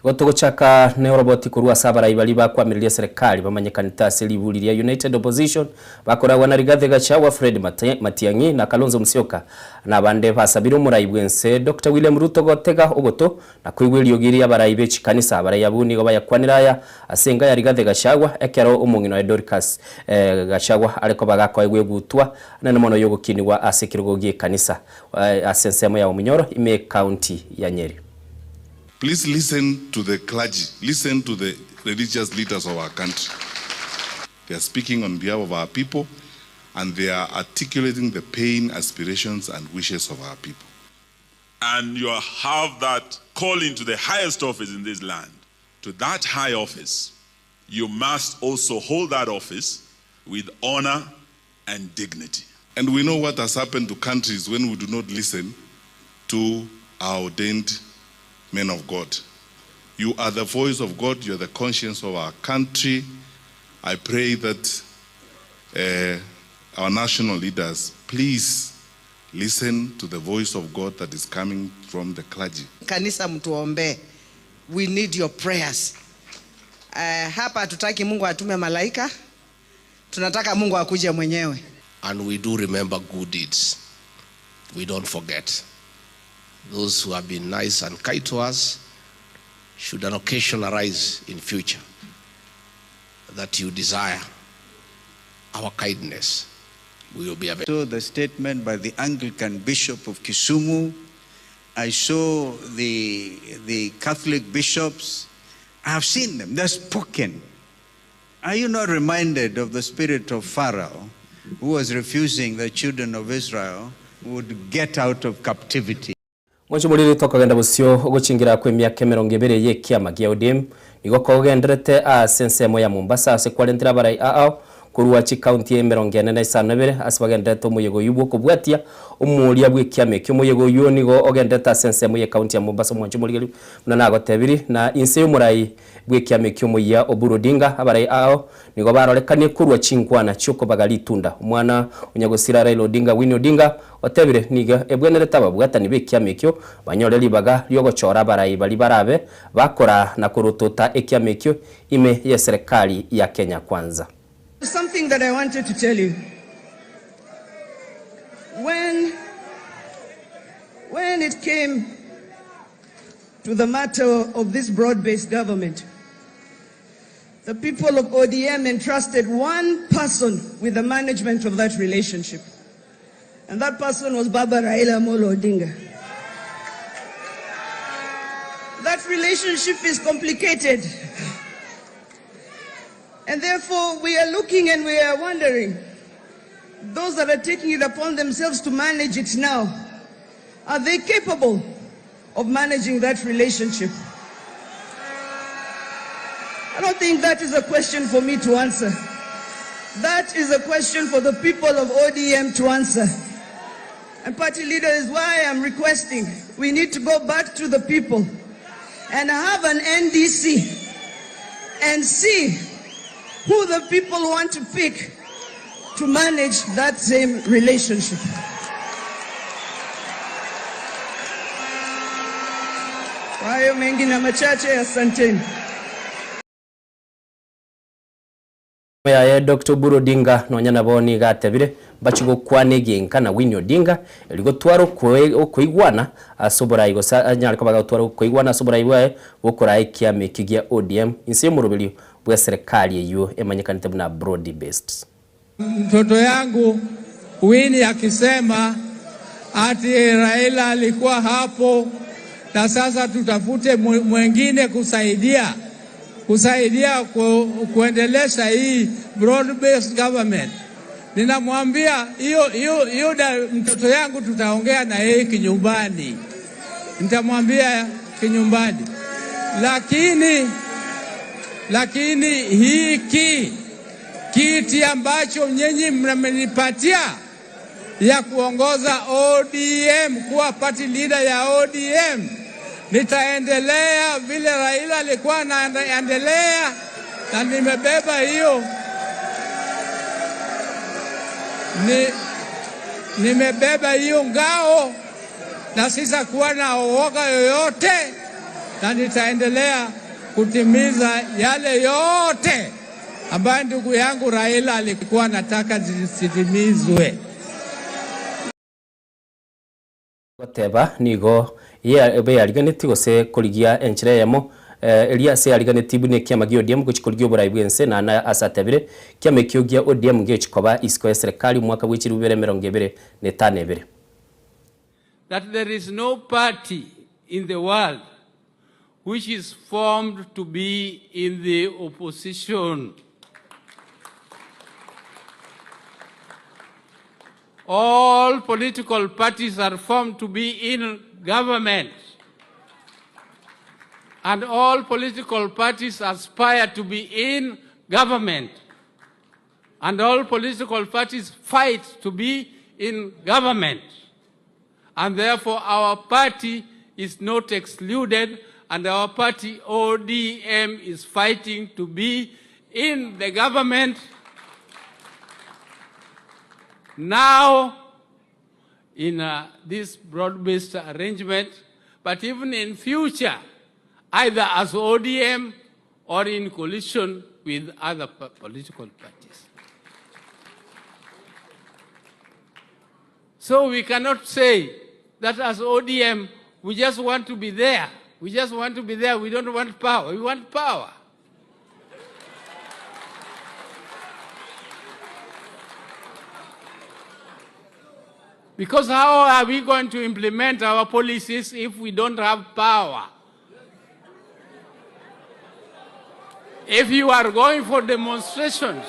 Gotogochaka ne oroboti korwa ase abarai baria bakwamireria serikali bamanyekanete ase riburi ria United Opposition bakoragwa na Rigathi Gachagua, Fred Matiang'i na Kalonzo Musyoka na abande basabire omorai bwense Dr William Ruto gotega ogoto na koigwa eriogi ri'abarai be chikanisa. Abarai abwo nigo bayakwanire aya ase enka ya Rigathi Gachagua ekero omong'ina oye Dorcas Gachagua are koba gakoegwa egutwa nene mono y'ogokinigwa ase ekerogo gi'ekanisa ase ensemo ya Omunyoro ime ekaunti ya Nyeri. Please listen to the clergy, listen to the religious leaders of our country. They are speaking on behalf of our people and they are articulating the pain, aspirations and wishes of our people. And you have that calling to the highest office in this land. To that high office, you must also hold that office with honor and dignity. And we know what has happened to countries when we do not listen to our ordained men of God. You are the voice of God, you are the conscience of our country. I pray that our national leaders, please listen to the voice of God that is coming from the clergy. Kanisa mtuombe. We need your prayers. Hapa hatutaki Mungu atume malaika, tunataka Mungu akuje mwenyewe. And we do remember good deeds. We don't forget. Those who have been nice and kind to us, should an occasion arise in future that you desire our kindness, we will be available. I saw the statement by the Anglican Bishop of Kisumu. I saw the Catholic bishops. I have seen them. They're spoken. Are you not reminded of the spirit of Pharaoh, who was refusing the children of Israel would get out of captivity? Mwancho moriri tokogenda bosio ogochingira kwa emiaka emerongo ebere ya ekiama gia ODM nigo kogenderete ase ensemo ya Mombasa ase kwarentire abarai ao korwa chikaunti emerongo ene na isano ebere ase bagenderete omoyego oywo bwa okobwatia omoria bwa ekiama ekio. Omoyego oywo nigo ogenderete ase ensemo ya ekaunti ya Mombasa omwancho morigeri buna nagotebiri na inse ya omorai bwa ekiama ekio omoyia Oburu Odinga abarai ao nigo barorekanie korwa chinkwana chiokobaga ritunda. Omwana onyagosira Raila Odinga Winnie Odinga otebire niga ebwenerete ababwatani ba ekiama ekio banyore ribaga riogochora abarai bari barabe bakora na korotota ekiama ekio ime ya serikali ya Kenya Kwanza. Something that I wanted to tell you. When it came to the matter of this broad-based government, the people of ODM entrusted one person with the management of that relationship. And that person was Baba Raila Amolo Odinga. That relationship is complicated. And therefore, we are looking and we are wondering, those that are taking it upon themselves to manage it now, are they capable of managing that relationship? I don't think that is a question for me to answer. That is a question for the people of ODM to answer. And party leader is why I'm requesting we need to go back to the people and have an NDC and see who the people want to pick to manage that same relationship. Kwa hayo mengi na machache, asanteni. Yaye Dr. Oburu Odinga nonya nabo niga atebire bachigokwana egenka na Winnie Odinga erigotwara okoigwana ase oborai gose anyare koba gotwara okoigwana ase oborai bwaye bokora ekiama eki gia ODM inse y'omoroberio bwa serikali eyo emanyekanete buna broad based. Mtoto yangu Winnie akisema ati Raila alikuwa hapo na sasa tutafute mwengine kusaidia kuendelesha hii broad based government. Ninamwambia hiyo hiyo hiyo mtoto yangu tutaongea na yeye kinyumbani. Nitamwambia kinyumbani. Lakini hiki kiti ambacho nyinyi mmenipatia ya kuongoza ODM, kuwa party leader ya ODM, nitaendelea vile Raila alikuwa anaendelea, na nimebeba hiyo. Nimebeba hiyo ngao na sitakuwa na uoga yoyote. na nitaendelea kutimiza yale yote ambayo ndugu yangu Raila alikuwa anataka zitimizwe. Goteba nigo beyariganeti gose korigia enchera yamo eria ase yariganeti bune kiama gia ODM gochikorigia oborai bwense na asatebire kiama ekio gia ODM gechikoba isiko ya serikali mwaka bwa 2022. That there is no party in the world which is formed to be in the opposition. All political parties are formed to be in government. And all political parties aspire to be in government. And all political parties fight to be in government. And therefore our party is not excluded, and our party ODM is fighting to be in the government now in this broad-based arrangement, but even in future, either as ODM or in coalition with other political parties. So we cannot say that as ODM, we just want to be there. We just want to be there. We don't want power. We want power. Because how are we going to implement our policies if we don't have power? If you are going for demonstrations,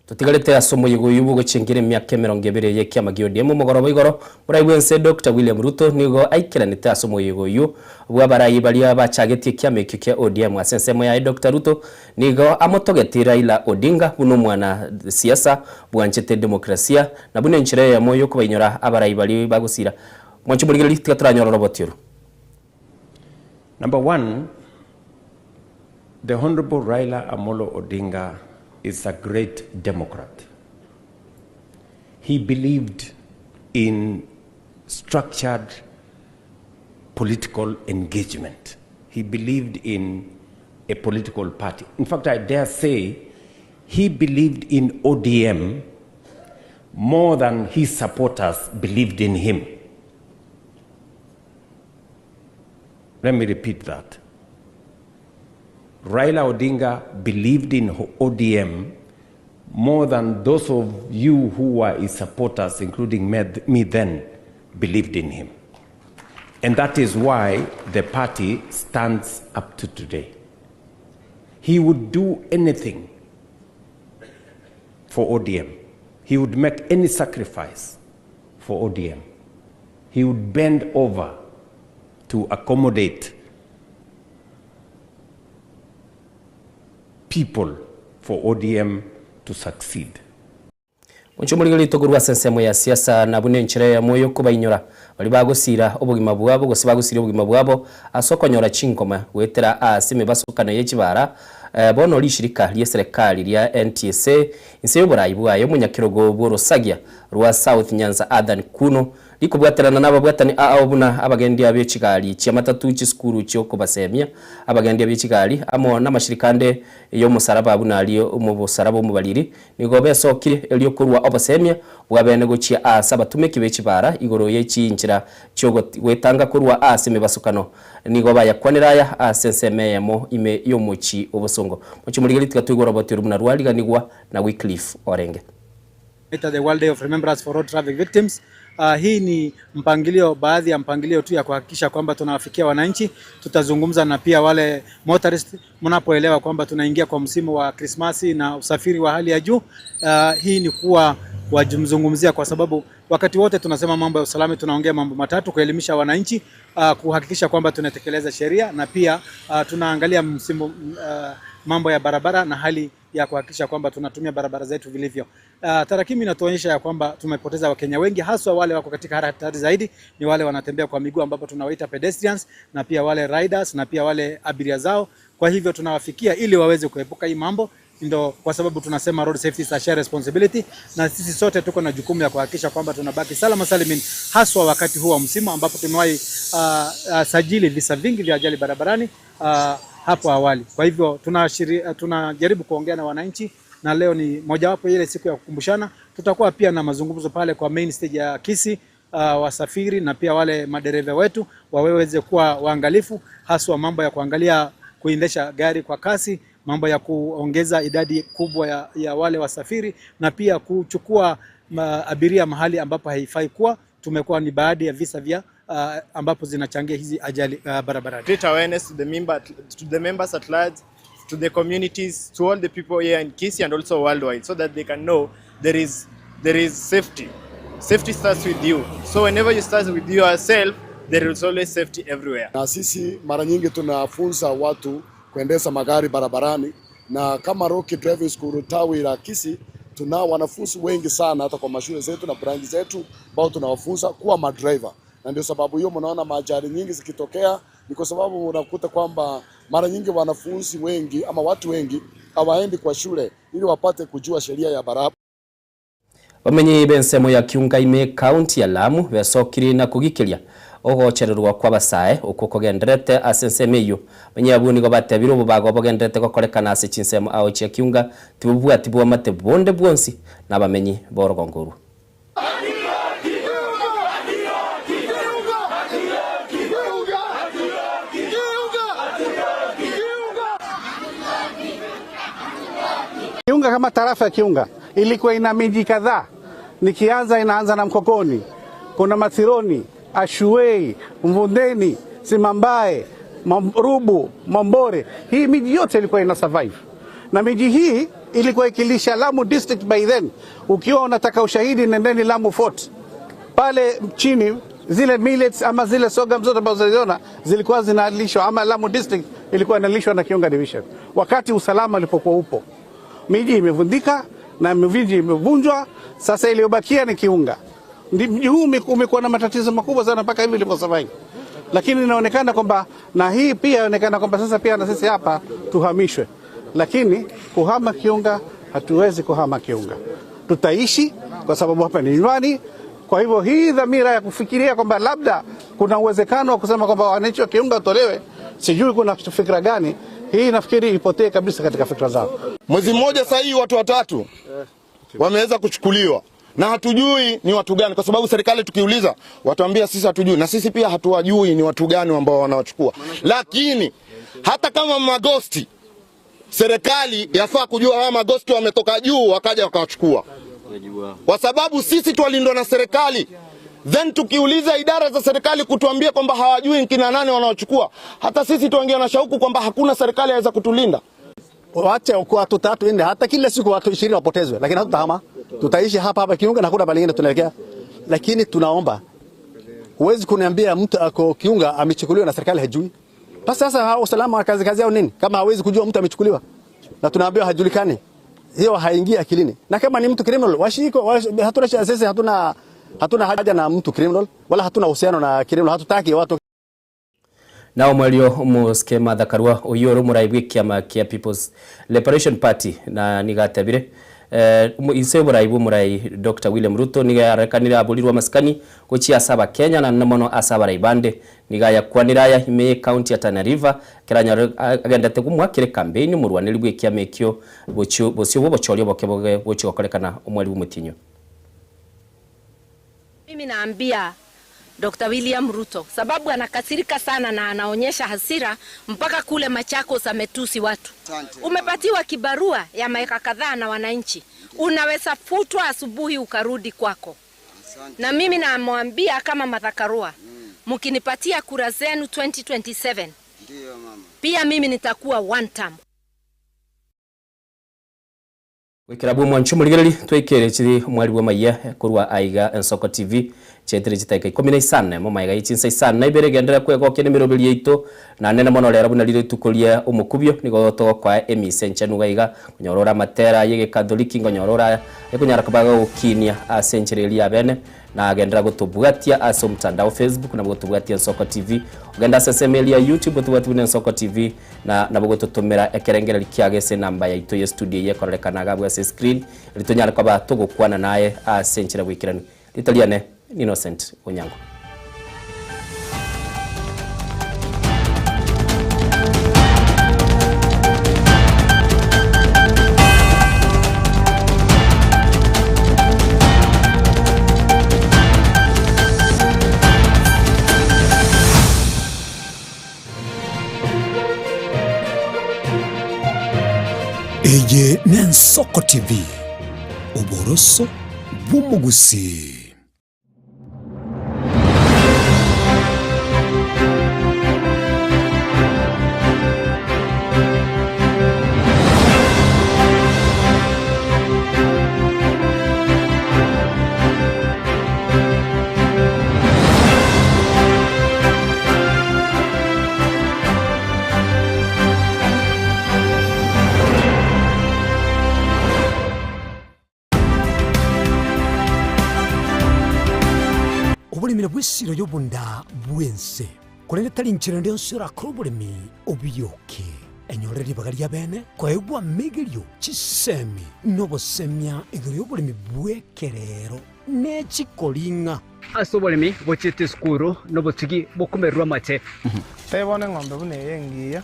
tutigarite asomo yigo gochingire myaka 20 ye kiama gia ODM mugoroba igoro muraibwense Dr. William Ruto nigo aikiranite asomo yigo bwa barayi baria bachagetie kiama ekio kia ODM asensemo ya Dr. Ruto nigo amotogeti Raila Odinga buno mwana siasa bwanchete demokrasia na bune nchire ya moyo kubainyora abarayi bari bagusira mwancho muligeri tigaturanyora robotiro. Number one, the Honorable Raila Amolo Odinga is a great Democrat. He believed in structured political engagement. He believed in a political party. In fact, I dare say he believed in ODM more than his supporters believed in him. Let me repeat that. Raila Odinga believed in ODM more than those of you who were his supporters, including me then, believed in him. And that is why the party stands up to today. He would do anything for ODM. He would make any sacrifice for ODM. He would bend over to accommodate people for ODM to succeed. Unchumuligeli togurwa sensemo ya siasa na bune nchere ya moyo kubainyora bali bagosira obugima bwabo gose bagosira obugima bwabo asokonyora chinkoma wetera asime basokana yechibara bono lishirika lya serikali lya NTSA inse yoborayi bwayo munyakirogo bworosagia rwa South Nyanza Adan kuno likubwaterana nababwatani aobuna abagendi abechikali chiamatatu chiskuru chyo kubasemia abagendi abechikali amo namashirikande yo musaraba bunali umubusaraba umubaliri nigo besokire elyo kurwa obasemia bwabene gochia asabatumeki bechibara igoro yechinjira cyo wetanga kurwa asime basukano nigo bayakwaniraya asensemeyemo ime yomuchi obosongo muchimuligeli tikatwigora botiro munarwaliganigwa na Wycliffe Orenge. The World Day of Remembrance for Road Traffic Victims. Hii ni mpangilio, baadhi ya mpangilio tu ya kuhakikisha kwamba tunawafikia wananchi. Tutazungumza na pia wale motorist, mnapoelewa kwamba tunaingia kwa msimu wa Krismasi na usafiri wa hali ya juu. Hii ni kuwa wajumzungumzia kwa sababu wakati wote tunasema mambo ya usalama, tunaongea mambo matatu: kuelimisha wananchi, kuhakikisha kwamba tunatekeleza sheria, na pia tunaangalia msimu mambo ya barabara na hali ya kuhakikisha kwamba tunatumia barabara zetu vilivyo. Tarakimu inatuonyesha ya kwamba tumepoteza Wakenya wengi, haswa wale wako katika hatari zaidi ni wale wanatembea kwa miguu ambapo tunawaita pedestrians, na pia wale riders, na pia wale abiria zao. Kwa hivyo tunawafikia ili waweze kuepuka hii mambo, Ndo kwa sababu tunasema road safety is a shared responsibility, na sisi sote tuko na jukumu ya kuhakikisha kwamba tunabaki salama salimin, haswa wakati huu wa msimu ambapo tumewahi sajili visa vingi vya ajali barabarani hapo awali. Kwa hivyo tunajaribu kuongea na wananchi na leo ni mojawapo ile siku ya kukumbushana. Tutakuwa pia na mazungumzo pale kwa main stage ya Kisii, wasafiri na pia wale madereva wetu waweze kuwa waangalifu, haswa mambo ya kuangalia kuendesha gari kwa kasi, mambo ya kuongeza idadi kubwa ya wale wasafiri na pia kuchukua abiria mahali ambapo haifai kuwa. Tumekuwa ni baadhi ya visa vya ambapo zinachangia hizi ajali barabarani. Create awareness to the members at large, to the communities, to all the people here in Kisii and also worldwide, so that they can know there is safety. Safety starts with you. So whenever you start with yourself, there is always safety everywhere. Na sisi mara nyingi tunafunza watu kuendesha magari barabarani, na kama Rocky Driving School tawi la Kisii tuna wanafunzi wengi sana hata kwa mashule zetu na branch zetu ambao tunawafunza kuwa madriver, na ndio sababu hiyo mnaona maajali nyingi zikitokea, ni kwa sababu unakuta kwamba mara nyingi wanafunzi wengi ama watu wengi hawaendi kwa shule ili wapate kujua sheria ya barabara. Bamenyi bensemo ya Kiunga-ime kaunti ya Lamu besokire na kugikiria ogochererwa kwa basae uko kogenderete ase ensemo eywo. Bamenyi abwo nigo batebire obobago bogenderete gokorekana ase chinsemo ao chia Kiunga tibobwati bwamate bonde bwonsi na bamenyi borogongo orwo. Kiunga kama tarafa ya Kiunga ilikuwa ina miji kadhaa. Nikianza inaanza na Mkokoni, kuna Mathironi, Ashuei, Mvundeni, Simambae, Rubu, Mombore. Hii miji yote ilikuwa ina survive, na miji hii ilikuwa ikilisha Lamu district by then. Ukiwa unataka ushahidi, nendeni Lamu Fort pale chini, zile millets ama zile sorghum zote ambazo ziliona zilikuwa zinalishwa ama Lamu district ilikuwa inalishwa na Kiunga division, wakati usalama ulipokuwa upo. Miji imevundika na miji imevunjwa, sasa iliyobakia ni Kiunga. Mji huu umekuwa na matatizo makubwa sana mpaka hivi ilivyo survive, lakini inaonekana kwamba na hii pia inaonekana kwamba sasa pia na sisi hapa tuhamishwe, lakini kuhama Kiunga hatuwezi kuhama Kiunga, tutaishi kwa sababu hapa ni nyumbani. Kwa hivyo hii dhamira ya kufikiria kwamba labda kuna uwezekano wa kusema kwamba wananchi wa Kiunga watolewe, sijui kuna fikra gani hii, nafikiri ipotee kabisa katika fikra zao. Mwezi mmoja sasa hii watu watatu wameweza kuchukuliwa na hatujui ni watu gani, kwa sababu serikali tukiuliza watuambia sisi hatujui, na sisi pia hatuwajui ni watu gani ambao wanawachukua. Lakini hata kama magosti, serikali yafaa kujua hawa magosti wametoka juu wakaja wakawachukua, kwa sababu sisi twalindwa na serikali. Then tukiuliza idara za serikali kutuambia kwamba hawajui kina nani wanaochukua, hata sisi tuangia na shauku kwamba hakuna serikali yaweza kutulinda. Wache watu tatu nne, hata kila siku watu 20 wapotezwe, lakini hatutahama, tutaishi hapa hapa Kiunga na hakuna pale tunaelekea. Lakini tunaomba, huwezi kuniambia mtu ako Kiunga amechukuliwa na serikali hajui. Basi sasa hao usalama wa kazi yao nini kama hawezi kujua mtu amechukuliwa na tunaambiwa hajulikani? Hiyo haingii akilini. Na kama ni mtu criminal washiko, hatuna sisi hatuna haja na mtu criminal wala hatuna uhusiano na criminal, hatutaki watu. Nao mwerio muske Martha Karua uyu uri murai bwi kiama kia People's Liberation Party na nigatebire inse murai bu murai Dr. William Ruto nigarekanire aburirwa maskani guchia saba Kenya na namono asaba raibande nigaya kwanira ya ime county ya Tana River kiranya agendete kumwakire campaign murwaniri bwi kiama ekio buchu bucio bobochorio boke boge buchi gokorekana omweri bumutinyo. Mimi naambia Dr. William Ruto, sababu anakasirika sana na anaonyesha hasira mpaka kule Machakos ametusi watu. Umepatiwa kibarua ya miaka kadhaa na wananchi, unaweza futwa asubuhi ukarudi kwako. Na mimi namwambia kama Martha Karua, mkinipatia kura zenu 2027, Ndiyo mama. Pia mimi nitakuwa one term. Gwikira mwanchu murigereri twikire chiri mwari wa maiya kurwa aiga Ensoko TV chetire chitaika 15 mo maiga ichinsa isano na ibere gendera kwegokia ni miroberi yaito na nene mono rera buna rire tukuria omukubio nigo togokwa emise nchenu gaiga kunyorora matera yege katholiki ngonyorora ekunyara kubaga gukinia ase enchereria bene. Na gendera gutubwatia ase mtandao Facebook na gutubwatia Nsoko TV. Ogenda ase semeli ya YouTube tubwatia Nsoko TV na nabo gututumira ekerengereri kiagese namba ya ito ya studio yekorekana gabwa ase screen ritonyara kwaba tugukwana naye ase nchira gwikiranu. Litaliane Innocent Onyango. Eye Nensoko TV, oboroso bw'omugusi. Obulimire bw'esiro y'obunda bwense kulende tali nchiro ndio nsira obulimi obuyoke enyorere ribaga ria bene koegwa migerio chisemi n'obosemia igoro y'obulimi bw'ekerero n'echikoringa ase obulimi bochete esukuru n'obotugi bokumererwa amate tebone eng'ombe buna eye engiya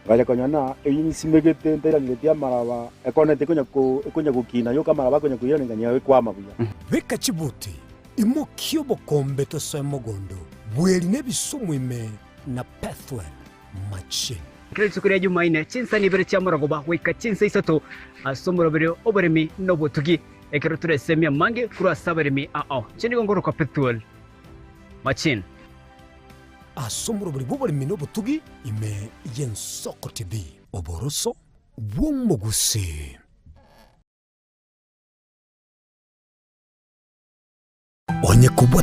gaja konyana eyinsimegete nterangetie amaraba ekonete ekonya gokina yoka amaraba akonya koiranengania ekwama buya beka chibuti imokio bokombe tosoe mogondo bweri n'ebisumwime na Pethwell Machine. Kila siku ya Jumanne chinsa ni bere cha muragoba wika chinsa isato asomorobere oboremi n'obotugi ekero turesemia mange kuri asabaremi ao chini gongoro kwa Pethwell Machine. Asomorobere boboremi n'obotugi ime Yensoko TV oboroso bw'omugusi. Onye kubwa